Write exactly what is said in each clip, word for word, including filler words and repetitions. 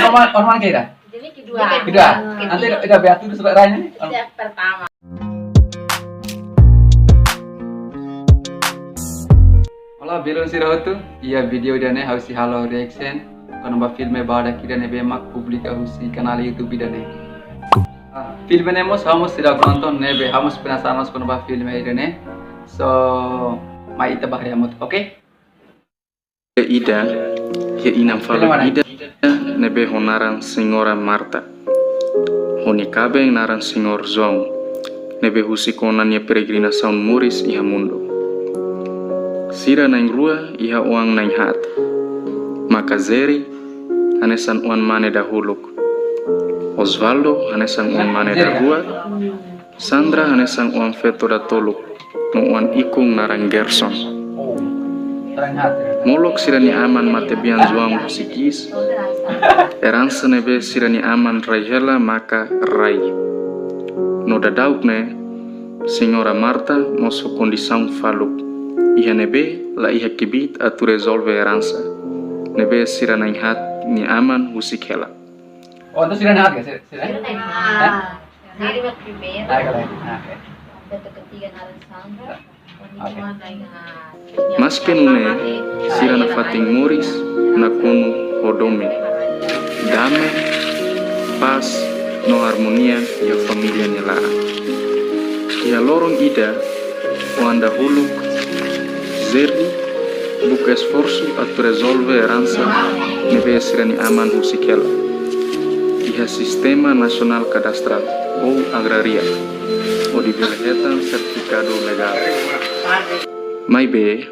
Oan-oan, oan-oan ke ida? Jadi kedua. Kedua. Kedua. Entaun ida, ida be atu surat rai ne'e? Ida pertama. Olá, belun sira hotu. Iha vídeo ida-ne'e ha'u sei halo reaction kona-ba filme badak ida ne'ebé mak publika husi kanál YouTube ida-ne'e. Ah, filme ne'e mós ha'u mós seidauk nonton ne'ebé ha'u mós penasaran kona-ba filme ida-ne'e. So, mai ita bá haree hamutuk, oke? Ida, iha inan faluk ida ne'ebé ho naran Señora Marta. Ho nia kaben naran Señór João, ne'ebé husik ona nia peregrinasaun moris iha mundu. Sira na'in-rua iha oan na'in-haat. Maka Zeri, hanesan oan-mane dahuluk. Osvaldo, hanesan oan-mane daruak. Sandra hanesan oan-feto datoluk, no oan-ikun naran Gerson. Molok sira-nia aman matebian João husi ki'ik, eransa ne'ebé sira-nia aman rai hela maka rai. No daudaun ne'e, Señora Marta mós ho kondisaun faluk, iha ne'ebé la iha kbiit atu rezolve eransa ne'ebé sira na'in-haat nia aman husik hela. Oh, entaun sira na'in-haat ka? Sira, sira? Sira na'in-haat. Hah? Zeri mak primeiru. Ah, oke. Ah, oke. Feto ketiga naran Sandra. Oke. Maske nune'e, sira nafatin moris nakonu ho domin, dame, pás, no armonia iha família nia laran. Iha loron ida, oan dahuluk, Zeri, buka esforsu atu rezolve eransa ne'ebé sira-nia aman husik hela iha sistema nasionál kadastrál ou agrária, hodi bele hetan sertifikadu legál. Maibé,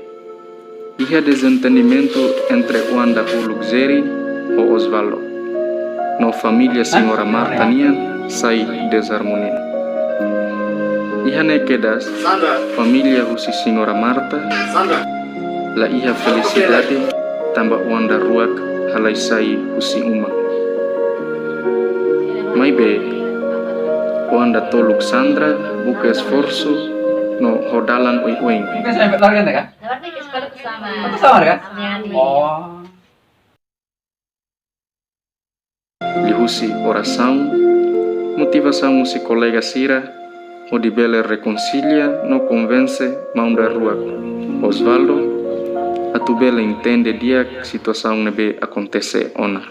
iha dezentendimentu entre oan dahuluk Zeri ho Osvaldo. No família Señora Marta nian sai dezarmonia. Iha ne'e kedas, família husi Señora Marta la iha felisidade tanba oan daruak halai sai husi uma. Maibé, oan datoluk Sandra buka esforsu no ho dalan oioin. Mungkin saya ambil lagi, kan? Berarti ke sekolah ke sama. Itu sama, kan? Sama. Oh. Liuhusi orasaun, motivasaun husi kolega sira, hodi bele rekonsilia no konvense maun daruak, Osvaldo, atu bele entende di'ak situasaun ne'ebé akontese ona.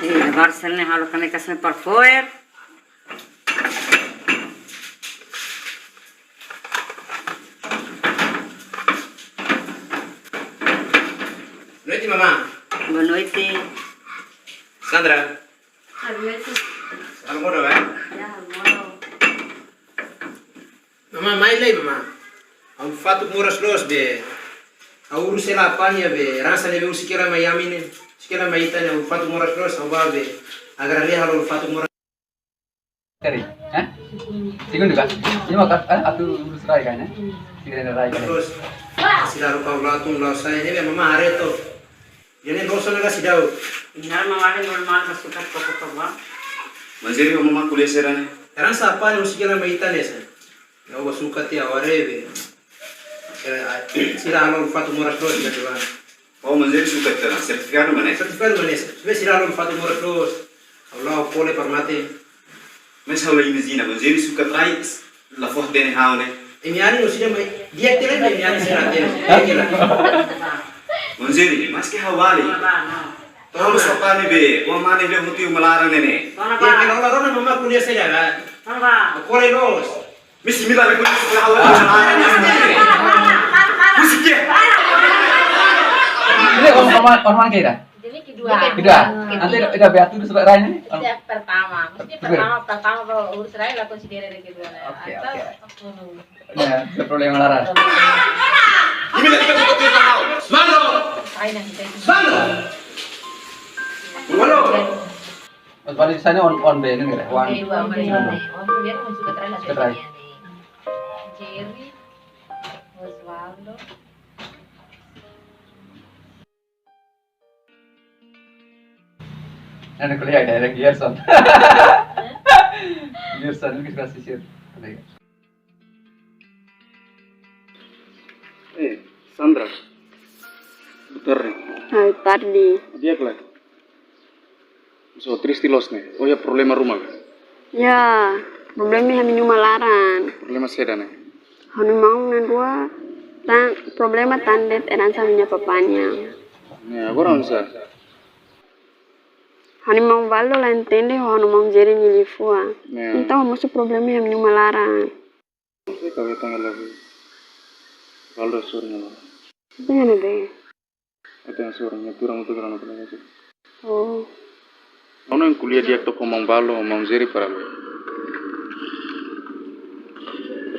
Eh, labarik sira-ne'e halo kaneka sira-ne'e para fora. Noite, mamá. Boa noite. Sandra. Boa noite. Almoço, vai? Ya, almoço. Mamá, mai lai, mamá. Ha'u fatuk moras loos be. Ha'u urus hela apá nia be. Eransa ne'ebé husik hela mai ami ne'e. Husik hela mai ita ne'e, ha'u fatuk moras loos, ha'u bá be. Agradese halo fatuk moras. Kari, eh? Segundu ka? Ini maka, eh, atu urus rai kan, eh? Sira rai kan. Terus, sira rupa ulatun, ulat saya, ini memang areto. Jadi, dosa na kasih dau. Ini mama ada normal, kasih kat pokok apa? Manzeri, mama kuliah sira-ne'e. Eransa apá nia husik hela mai ita ne'e, sa? Ya, ha'u suka tiha, ha'u haree be. Eh, sira halo fatuk moras loos, sira tuan. Oh, manzeri suka tiha, sertifikadu mak ne'e? Sertifikadu mak ne'e, sa. Be sira halo fatuk moras loos. Ha'u la kole para mate. Mas ha'u la imajina, manzeri suka trai, la fó-hatene ha'u ne'e. Imi-nia aman husik mai, di'ak tiha, imi-nia aman sira hatene. Hah? Di'ak tiha. Manzeri, maske ha'u bali. Toma sopane be, uma mane be, hutu uma laran ne'e. Di'ak tiha, la rona mama kuliah sira, kan? Kole loos. Misi mila be kuliah sira, ha'u bali. Husik ke? Ini oan, oan, oan-mane ke ida? Jadi kedua. Kedua. Entaun ida, ida be atu surat rai ne'e? Ida pertama. Maksudnya pertama, pertama kalau urus rai la konsidera de'it kedua, nah. Oke, oke. Nah, ada problema laran. Mano! Ai, nah, kita itu. Mano! Mano! Mas balik di sana oan, oan be ne'e, oan. Kedua, oan kedua. Oan kedua, oan suka terakhir. Suka terakhir. Zeri, Osvaldo. Nah, kuliah direct Gerson. Gerson itu kasih share. Eh, Sandra. Bentar nih. Ai, tarde. Di'ak lai. So triste loos ne'e. Oh ya, problema ruma ka? Ya, problema iha ami-nia uma laran. Problema saida ne'e? Ha'u-nia maun na'in-rua, tan, problema tan de'it eransa ami-nia papá nian. Ya, agora oinsá? Ha'u-nia maun Valdo la entende ho ha'u-nia maun Jerry nia liafuan. Ya. Entaun, mosu problema iha ami-nia uma laran. Sei ka, ita tanga lagi. Valdo sorin ne'e. Ita tanga ne'ebé? Ita tanga sorin, ita tanga sorin, ita tanga sorin. Oh. Ha'u hanoin ko'alia di'ak took ho maun Valdo, maun Jerry para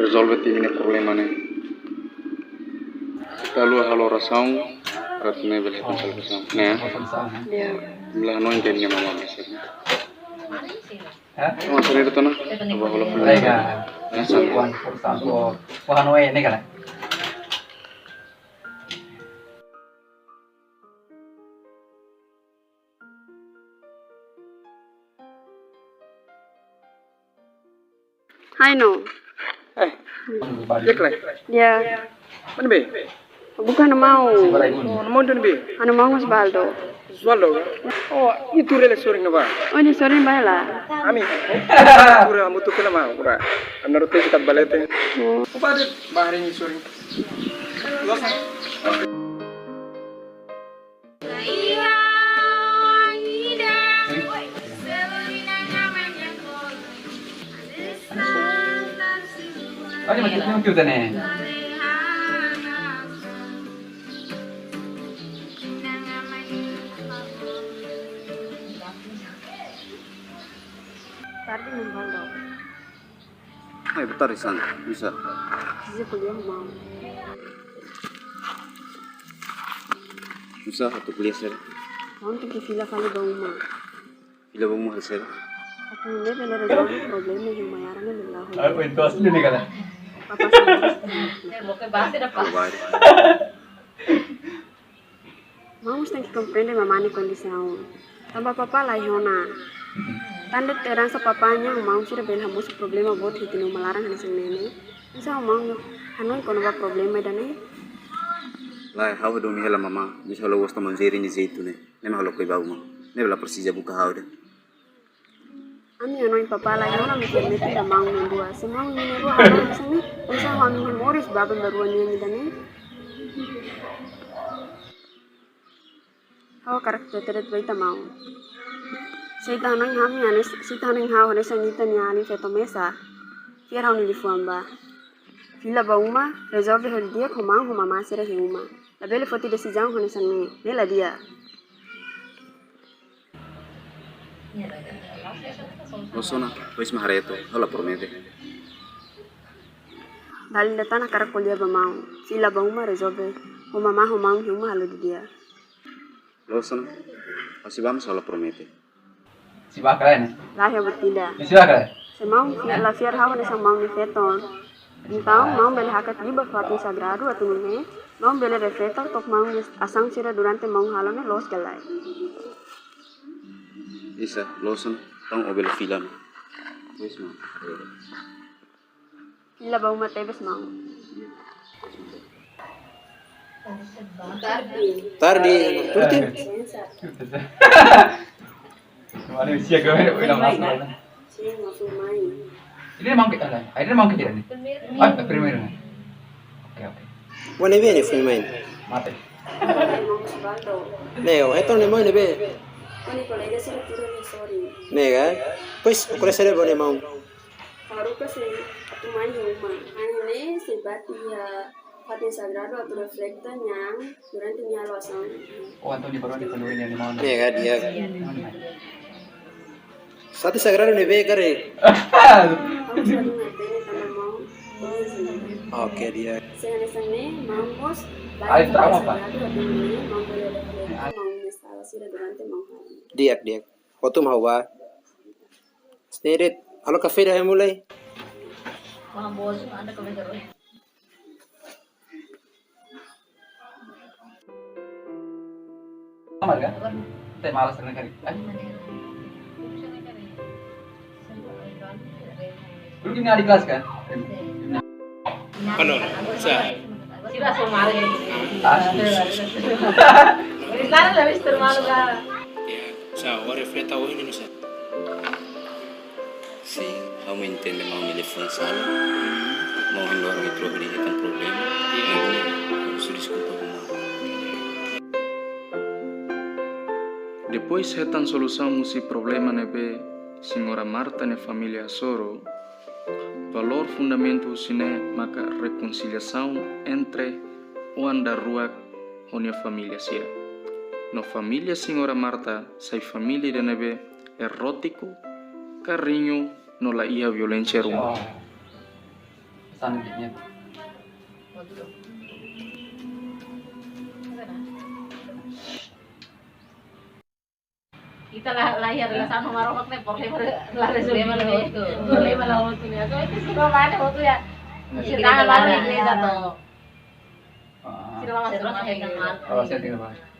rezolve tiha imi-nia problema ne'e. Ita haluha halo orasaun, para atu nune'e bele hetan salvasaun. Ne'e? Ya. Imi la hanoin katak imi-nia mamá mesak. Hah? Kamu sendiri tuh, nah? Coba kalau punya. Baik, ah. Ya, sama. Wan, por tanto, wah, no, eh, ini kan? Hai, no. Eh, di'ak lai. Ya. Mana be? Buka ha'u-nia maun. Oh, ha'u-nia maun ida-ne'ebé? Ha'u-nia maun Osvaldo. Osvaldo ka? Oh, ita tuur hela sorin ne'ebá. Oh, nia sorin bá hela. Ami. Tuur hamutuk hela maun, bá. Ami na'in-rua atu dekat balete. Oh. Opa, de'it, bá haree nia sorin. Loos. Olha, mas tem um tio também. Tarde, maun Valdo. Ai, boa tarde, Sandra. Bisa. Bisa ko'alia ho maun. Bisa atu ko'alia saida? Maun tenke fila fali ba uma. Fila ba uma halo saida? Atu nune'e bele rezolve problema iha uma laran ne'e bele halo. Ai, pois, então, assim, né, galera? Papá sama. Boa tarde. Maun mós tenke komprende mamá nia kondisaun. Tanba papá la iha ona. Tan de'it eransa papá nian, maun sira bele hamosu problema boot iha ita-nia uma laran hanesan ne'e. Oinsá maun hanoin kona-ba problema ida-ne'e? Lae, ha'u hadomi hela mamá, bisa halo gosta maun Jerry nia jeitu ne'e. Ne'e mak halo koi ba uma. Ne'e bele presiza buka ha'u de'it. Ami hanoin papá la iha ona, ami permite ba maun na'in-rua. Se maun na'in-rua halo hanesan ne'e, oinsá ha'u-nia moris ba aban-bainrua nian ida-ne'e. Ha'u hakarak hatete de'it ba ita maun. Se ita hanoin ami hanesan, se ita hanoin ha'u hanesan ita-nia alin feto mesak, fiar ha'u-nia liafuan bá. Fila ba uma, rezolve ho di'ak ho maun ho mamá sira iha uma. Labele foti desizaun hanesan ne'e, ne'e la di'ak. Loos ona, depois mak haree took, ha'u la promete. Dala ida tan hakarak ko'alia ba maun, fila ba uma rezolve ho mamá ho maun iha uma halo didi'ak. Loos ona, ha'u sei bá, maibé ha'u la promete. Sei bá ka lae, ne'e? Lae, ha'u buat ida. Sei bá ka lae? Se maun la fiar ha'u hanesan maun nia feton, entaun maun bele hakat liu ba fatin sagradu atu nune'e maun bele refleta took maun nia asaun sira durante maun halo ne'e loos ka lae. Bisa, loos ona, entaun ó bele fila ona. Wis, maun. Fila ba uma tebes, maun. Tarde. Tarde, turti. Maun, sia ka, udah masuk. Ini maun ke, ah, ini maun ke ini. Ah, primeiru ne'e. Oke, oke. Maun ne'ebé ne'e, foin mai? Mate. Ne'e, ó hetan ne'e maun ne'ebé? Ne'e ka? Pois, ó ko'alia saida ba ó-nia maun? Haruka sei atu mai iha uma. Ha'u ne'e sei bá tiha fatin sagradu atu refleta nian durante nia halo asaun. Oh, entaun nia baru ni penuh ini, maun. Ne'e ka, di'ak. Fatin sagradu ne'ebé karik? Ha'u selalu ngatene tanba maun. Oke, di'ak. Se hanesan ne'e, maun mós bá iha fatin sagradu atu nune'e maun bele refleta maun nia sala sira durante maun halo. Di'ak, di'ak. Hotu mau ba. Spirit, halo kafé ida hemu lai. Amar ka? Te malas na kari. Ai. Dulu ini adik kelas kan? Ano, sa. Asli. Para la vista, hermano, cara. Ya, sa, ora refleta ohin no sa. Sin, ha'u entende maun nia liafuan sala. Maun halo ha'u trobe di hetan problema. Iya. Ne'e, ha'u husu deskulpa ba maun. Depois hetan solusaun husi problema ne'ebé Señora Marta nia família hasoru, valór fundamentu husi ne'e maka rekonsiliasaun entre oan daruak ho nia família sira. No família Señora Marta sai família ida ne'ebé erótiku, kariñu no la iha violénsia ruma. Oh. Pesan gini. Ita la, la iha relasaun ho Maromak ne'e problema la rezolve. Problema la hotu. Problema la hotu ne'e. So, itu sih kau mana hotu ya? Nah, sira la iha igreja to. Ah. Sira la masuk. Sira la iha igreja. Oh, sira la iha.